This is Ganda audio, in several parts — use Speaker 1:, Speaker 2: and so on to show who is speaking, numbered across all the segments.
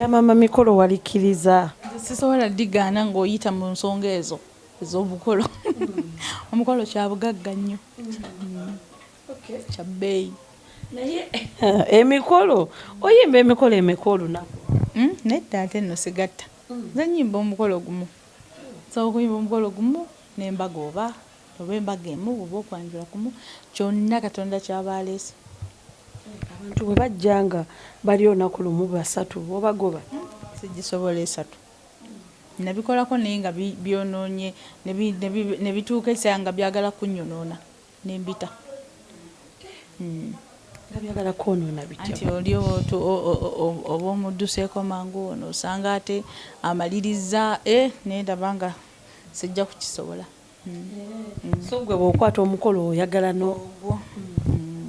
Speaker 1: Mama, mikolo walikiriza?
Speaker 2: Sisobola digaana ng'oyita mu nsonga ezo ez'obukolo. Omukolo kyabugagga nnyo, kya bbeeyi.
Speaker 1: Naye emikolo, oyimba emikolo emeka olunaku?
Speaker 2: Nedda, ate nno sigatta. Nze nyimba omukolo gumu. Nsobola okuyimba omukolo gumu n'embaga, oba embaga emu oba okwanjula kumu, kyonna Katonda kyaba aleese.
Speaker 1: Abantu bwe bajja nga bali olunaku lumu, basatu, obagoba?
Speaker 2: Sigisobola esatu. Nabikolako naye nga byonoonye ne bituuka ekiseera nga byagala kunnyonoona, nembita.
Speaker 1: Nga byagala kwonoona bitya?
Speaker 2: Anti oli oba omudduseeko mangu, ono osanga ate amaliriza e nendaba nga sijja kukisobola.
Speaker 1: So gwe bw'okwata omukolo oyagala no
Speaker 2: Ogwo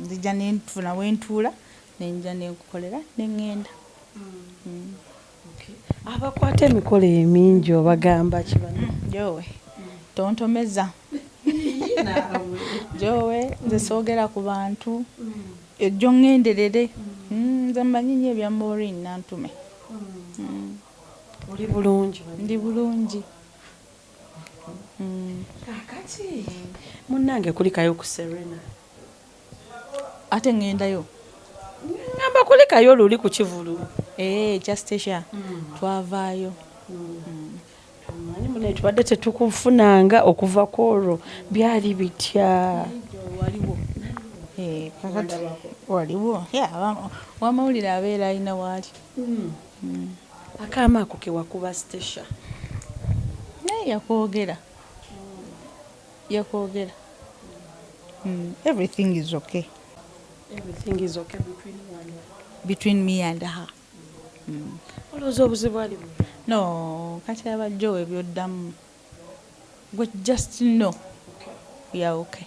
Speaker 2: nzija nenfuna wentuula, nenja nenkukolera, neŋŋenda.
Speaker 1: Abakwata emikolo emingi obagamba ki bano?
Speaker 2: Jowe, tontomeza Jowe, nze soogera ku bantu ejjo ŋŋenderere. Nze mmanyi nnyo ebya Maureen Nantume.
Speaker 1: Oli bulungi?
Speaker 2: Ndi bulungi.
Speaker 1: Kakati munnange, kulikayo ku Serena.
Speaker 2: Ate ŋŋendayo?
Speaker 1: Ngamba kulikayo luli ku kivulu.
Speaker 2: Ee, ekya Stecia twavaayo.
Speaker 1: Manyi munaye tubadde tetukufunanga okuva ku olwo, byali bitya?
Speaker 2: Waliwo. Eh, kakati waliwo. Yeah, wamawulire abeera alina waali.
Speaker 1: Akaama ako kewakuba Stecia?
Speaker 2: Naye yakwogera, yakwogera. Everything is okay.
Speaker 1: Everything is okay between you and her?
Speaker 2: Between me and her.
Speaker 1: Olowooza obuzibu ali bu
Speaker 2: No, kati abajjo ebyoddamu gwe, just know we are okay.